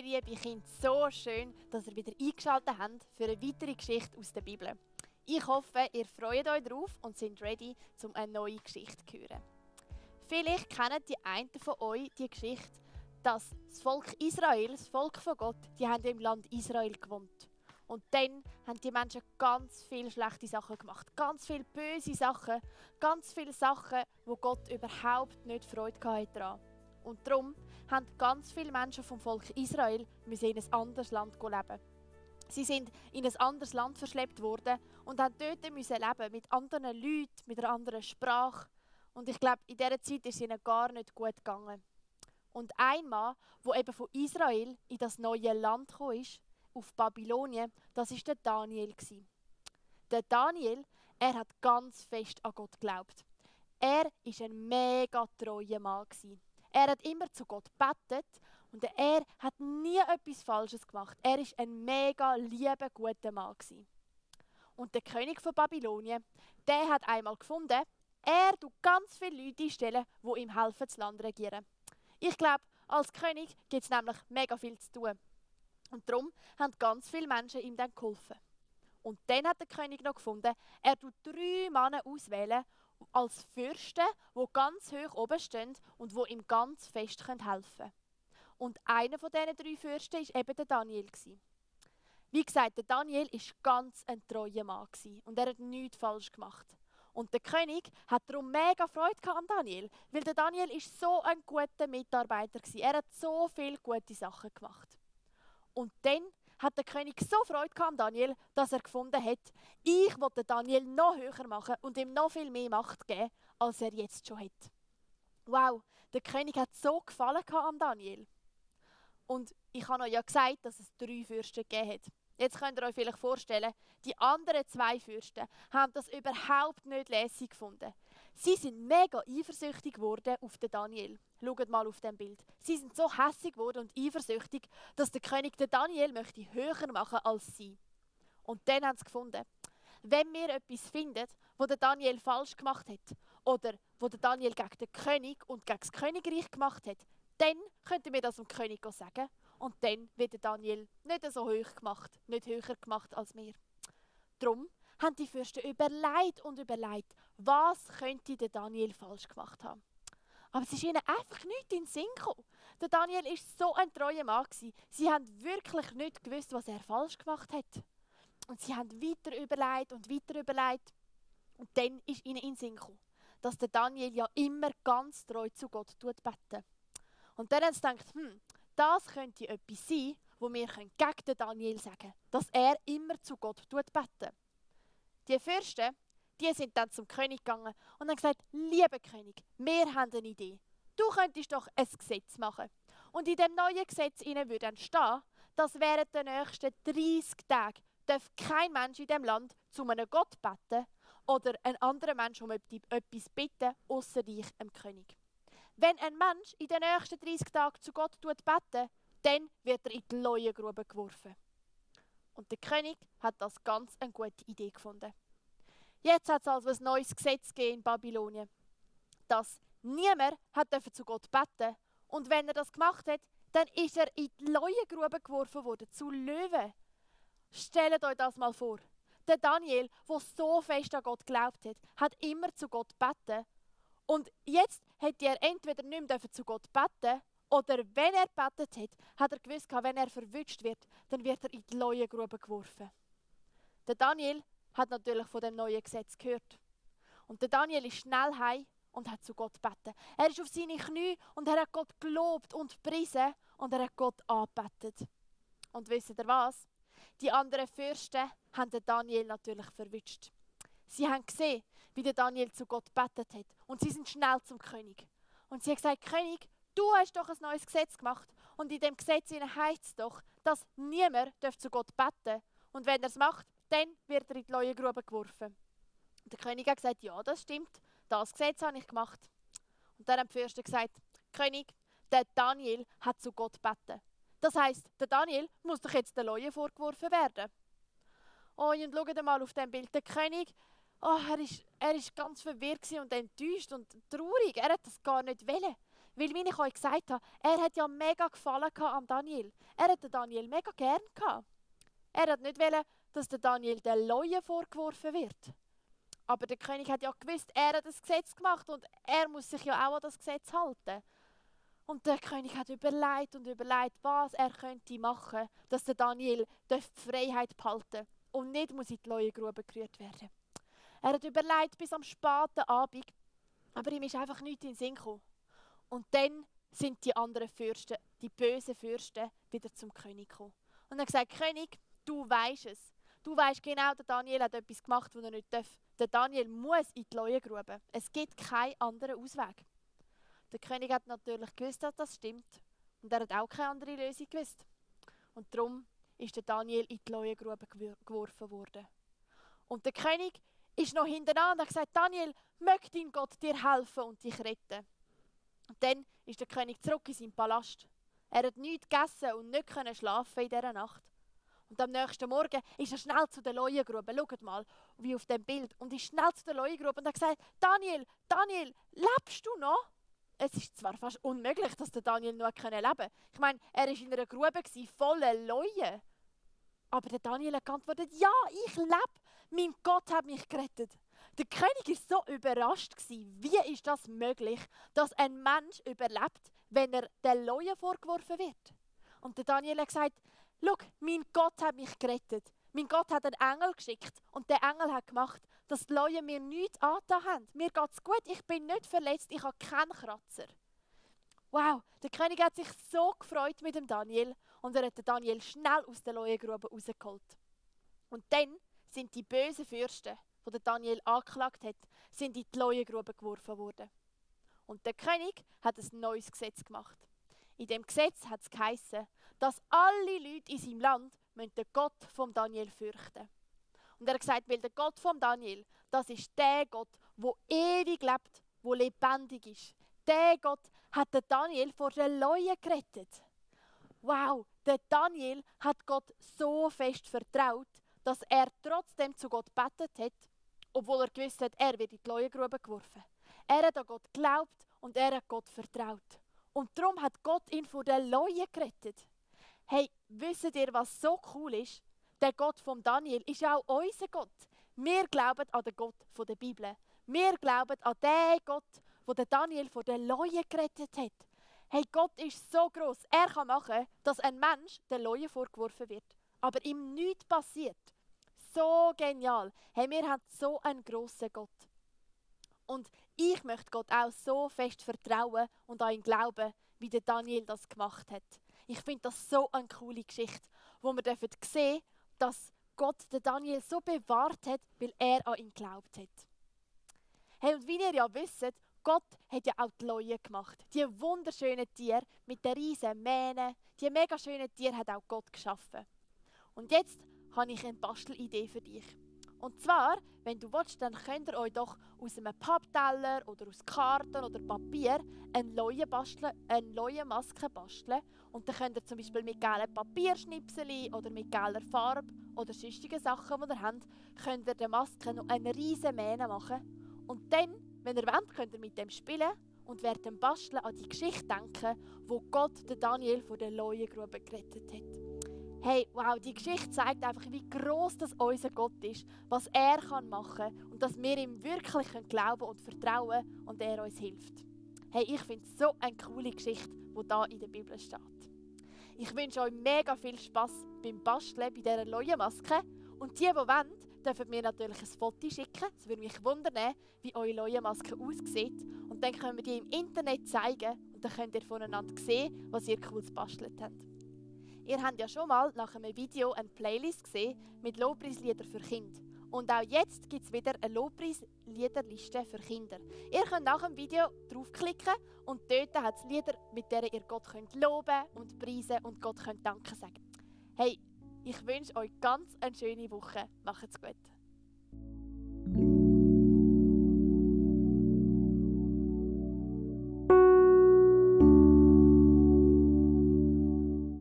Hey liebe Kinder, so schön, dass ihr wieder eingeschaltet habt für eine weitere Geschichte aus der Bibel. Ich hoffe, ihr freut euch drauf und seid ready, um eine neue Geschichte zu hören. Vielleicht kennen die einen von euch die Geschichte, dass das Volk Israel, das Volk von Gott, die haben im Land Israel gewohnt. Und dann haben die Menschen ganz viele schlechte Sachen gemacht, ganz viele böse Sachen, ganz viele Sachen, wo Gott überhaupt nicht Freude daran hatte. Und darum haben ganz viele Menschen vom Volk Israel in ein anderes Land leben. Sie sind in ein anderes Land verschleppt worden und haben dort leben mit anderen Leuten, mit einer anderen Sprache. Und ich glaube, in dieser Zeit ist es ihnen gar nicht gut gegangen. Und ein Mann, der eben von Israel in das neue Land gekommen ist, auf Babylonien, das war der Daniel. Der Daniel, er hat ganz fest an Gott geglaubt. Er war ein mega treuer Mann. Er hat immer zu Gott gebetet und er hat nie etwas Falsches gemacht. Er war ein mega lieber, guter Mann. Und der König von Babylonien, der hat einmal gefunden, er tut ganz viele Leute einstellen, die ihm helfen, das Land zu regieren. Ich glaube, als König gibt es nämlich mega viel zu tun. Und darum haben ganz viele Menschen ihm dann geholfen. Und dann hat der König noch gefunden, er tut 3 Männer auswählen als Fürsten, die ganz hoch oben stehen und die ihm ganz fest helfen können. Und einer von diesen 3 Fürsten war eben der Daniel. Wie gesagt, der Daniel war ganz ein treuer Mann und er hat nichts falsch gemacht. Und der König hat darum mega Freude an Daniel, weil der Daniel ist so ein guter Mitarbeiter war. Er hat so viele gute Sachen gemacht. Und dann hat der König so Freude an Daniel, dass er gefunden hat, ich will den Daniel noch höher machen und ihm noch viel mehr Macht geben, als er jetzt schon hat. Wow, der König hat so gefallen an Daniel. Und ich habe euch ja gesagt, dass es 3 Fürsten gegeben hat. Jetzt könnt ihr euch vielleicht vorstellen, die anderen 2 Fürsten haben das überhaupt nicht lässig gefunden. Sie sind mega eifersüchtig geworden auf den Daniel. Schaut mal auf dem Bild. Sie sind so hässig geworden und eifersüchtig, dass der König den Daniel möchte höher machen als sie. Und dann haben sie gefunden, wenn wir etwas finden, wo der Daniel falsch gemacht hat oder wo der Daniel gegen den König und gegen das Königreich gemacht hat, dann könnten wir das dem König sagen und dann wird der Daniel nicht so hoch gemacht, nicht höher gemacht als wir. Darum haben die Fürsten überlegt und überlegt, was könnte der Daniel falsch gemacht haben. Aber es ist ihnen einfach nichts in den Sinn gekommen. Der Daniel war so ein treuer Mann. Sie haben wirklich nicht gewusst, was er falsch gemacht hat. Und sie haben weiter überlegt und weiter überlegt. Und dann ist ihnen in den Sinn gekommen, dass der Daniel ja immer ganz treu zu Gott beten. Und dann haben sie gedacht, das könnte etwas sein, wo wir gegen den Daniel sagen können, dass er immer zu Gott beten. Die Fürsten, die sind dann zum König gegangen und haben gesagt, lieber König, wir haben eine Idee. Du könntest doch ein Gesetz machen. Und in dem neuen Gesetz würde dann stehen, dass während der nächsten 30 Tage darf kein Mensch in diesem Land zu einem Gott beten oder ein anderer Mensch um etwas bitten, außer dich, dem König. Wenn ein Mensch in den nächsten 30 Tagen zu Gott beten, dann wird er in die Leuengrube geworfen. Und der König hat das ganz eine gute Idee gefunden. Jetzt hat es also ein neues Gesetz gegeben in Babylonien, dass niemand zu Gott beten und wenn er das gemacht hat, dann ist er in die Leuengrube geworfen worden, zu Löwen. Stellt euch das mal vor. Der Daniel, der so fest an Gott geglaubt hat, hat immer zu Gott beten. Und jetzt hätte er entweder nicht mehr zu Gott beten oder wenn er betet hat, hat er gewusst, wenn er verwünscht wird, dann wird er in die Leuengrube geworfen. Der Daniel hat natürlich von dem neuen Gesetz gehört. Und der Daniel ist schnell heim und hat zu Gott gebeten. Er ist auf seine Knie und er hat Gott gelobt und gepriesen und er hat Gott angebetet. Und wisst ihr was? Die anderen Fürsten haben den Daniel natürlich verwünscht. Sie haben gesehen, wie der Daniel zu Gott gebetet hat und sie sind schnell zum König. Und sie haben gesagt, König, du hast doch ein neues Gesetz gemacht und in dem Gesetz heißt es doch, dass niemand zu Gott beten darf. Und wenn er es macht, dann wird er in die Leuengrube geworfen. Und der König hat gesagt, ja, das stimmt, das Gesetz habe ich gemacht. Und dann haben die Fürsten gesagt, König, der Daniel hat zu Gott gebeten. Das heisst, der Daniel muss doch jetzt der Leue vorgeworfen werden. Oh, und schaut mal auf dem Bild, der König, er ist ganz verwirrt und enttäuscht und traurig. Er hat das gar nicht wollen. Weil, wie ich euch gesagt habe, er hat ja mega gefallen am Daniel. Er hat den Daniel mega gern gehabt. Er hat nicht wollen, dass der Daniel den Leuen vorgeworfen wird. Aber der König hat ja gewusst, er hat das Gesetz gemacht und er muss sich ja auch an das Gesetz halten. Und der König hat überlegt und überlegt, was er könnte machen, dass der Daniel die Freiheit behalten und nicht muss in die Leuengrube gerührt werden. Er hat überlegt bis am späten Abend, aber ihm ist einfach nichts in den Sinn gekommen. Und dann sind die anderen Fürsten, die bösen Fürsten, wieder zum König gekommen. Und er hat gesagt, König, du weisst es. Du weisst genau, der Daniel hat etwas gemacht, was er nicht darf. Der Daniel muss in die Leuengrube. Es gibt keinen anderen Ausweg. Der König hat natürlich gewusst, dass das stimmt. Und er hat auch keine andere Lösung gewusst. Und darum ist der Daniel in die Leuengrube geworfen worden. Und der König ist noch hinteran und hat gesagt, Daniel, möge dein Gott dir helfen und dich retten. Und dann ist der König zurück in seinen Palast. Er hat nichts gegessen und nicht schlafen in dieser Nacht. Und am nächsten Morgen ist er schnell zu der Leuengrube. Schaut mal, wie auf dem Bild. Und ist schnell zu der Leuengrube und hat gesagt, Daniel, Daniel, lebst du noch? Es ist zwar fast unmöglich, dass der Daniel noch leben konnte. Ich meine, er war in einer Grube voller Leuen. Aber der Daniel hat geantwortet, ja, ich lebe. Mein Gott hat mich gerettet. Der König war so überrascht. Wie ist das möglich, dass ein Mensch überlebt, wenn er den Leuen vorgeworfen wird? Und der Daniel hat gesagt, schau, mein Gott hat mich gerettet. Mein Gott hat einen Engel geschickt und der Engel hat gemacht, dass die Leute mir nichts angetan haben. Mir geht es gut, ich bin nicht verletzt, ich habe keinen Kratzer. Wow, der König hat sich so gefreut mit dem Daniel und er hat den Daniel schnell aus der Leuengrube rausgeholt. Und dann sind die bösen Fürsten, die der Daniel angeklagt hat, sind in die Leuengrube geworfen worden. Und der König hat ein neues Gesetz gemacht. In dem Gesetz hat es geheissen, dass alle Leute in seinem Land den Gott vom Daniel fürchten. Und er hat gesagt, weil der Gott vom Daniel, das ist der Gott, der ewig lebt, der lebendig ist. Der Gott hat den Daniel vor den Leuen gerettet. Wow, der Daniel hat Gott so fest vertraut, dass er trotzdem zu Gott gebetet hat, obwohl er gewusst hat, er wird in die Leuengrube geworfen. Er hat an Gott geglaubt und er hat Gott vertraut. Und darum hat Gott ihn vor den Leuen gerettet. Hey, wisst ihr, was so cool ist? Der Gott von Daniel ist auch unser Gott. Wir glauben an den Gott der Bibel. Wir glauben an den Gott, der Daniel vor den Leuen gerettet hat. Hey, Gott ist so groß. Er kann machen, dass ein Mensch den Leuen vorgeworfen wird, aber ihm nichts passiert. So genial. Hey, wir haben so einen grossen Gott. Und ich möchte Gott auch so fest vertrauen und an ihn glauben, wie der Daniel das gemacht hat. Ich finde das so eine coole Geschichte, wo wir sehen dürfen, dass Gott den Daniel so bewahrt hat, weil er an ihn geglaubt hat. Hey, und wie ihr ja wisst, Gott hat ja auch die Leuen gemacht. Die wunderschönen Tiere mit den riesen Mähnen, die mega schönen Tiere hat auch Gott geschaffen. Und jetzt habe ich eine Bastelidee für dich. Und zwar, wenn du willst, dann könnt ihr euch doch aus einem Pappteller oder aus Karton oder Papier eine Leuenmaske basteln. Und dann könnt ihr zum Beispiel mit gelben Papierschnipseli oder mit gelber Farbe oder sonstigen Sachen, die ihr habt, könnt ihr der Maske noch eine riesige Mähne machen. Und dann, wenn ihr wollt, könnt ihr mit dem spielen und während dem Basteln an die Geschichte denken, wo Gott den Daniel von der Leuengrube gerettet hat. Hey, wow, die Geschichte zeigt einfach, wie gross das unser Gott ist, was er machen kann und dass wir ihm wirklich glauben und vertrauen und er uns hilft. Hey, ich finde es so eine coole Geschichte, die hier in der Bibel steht. Ich wünsche euch mega viel Spass beim Basteln bei dieser Leuenmaske. Und die wollen, dürfen mir natürlich ein Foto schicken. Es würde mich wundern, wie eure Leuenmaske aussieht. Und dann können wir die im Internet zeigen und dann könnt ihr voneinander sehen, was ihr cool gebastelt habt. Ihr habt ja schon mal nach einem Video eine Playlist gesehen mit Lobpreisliedern für Kinder. Und auch jetzt gibt es wieder eine Lobpreisliederliste für Kinder. Ihr könnt nach dem Video draufklicken und dort hat es Lieder, mit denen ihr Gott könnt loben und preisen und Gott könnt Danke sagen. Hey, ich wünsche euch ganz eine schöne Woche. Macht's gut.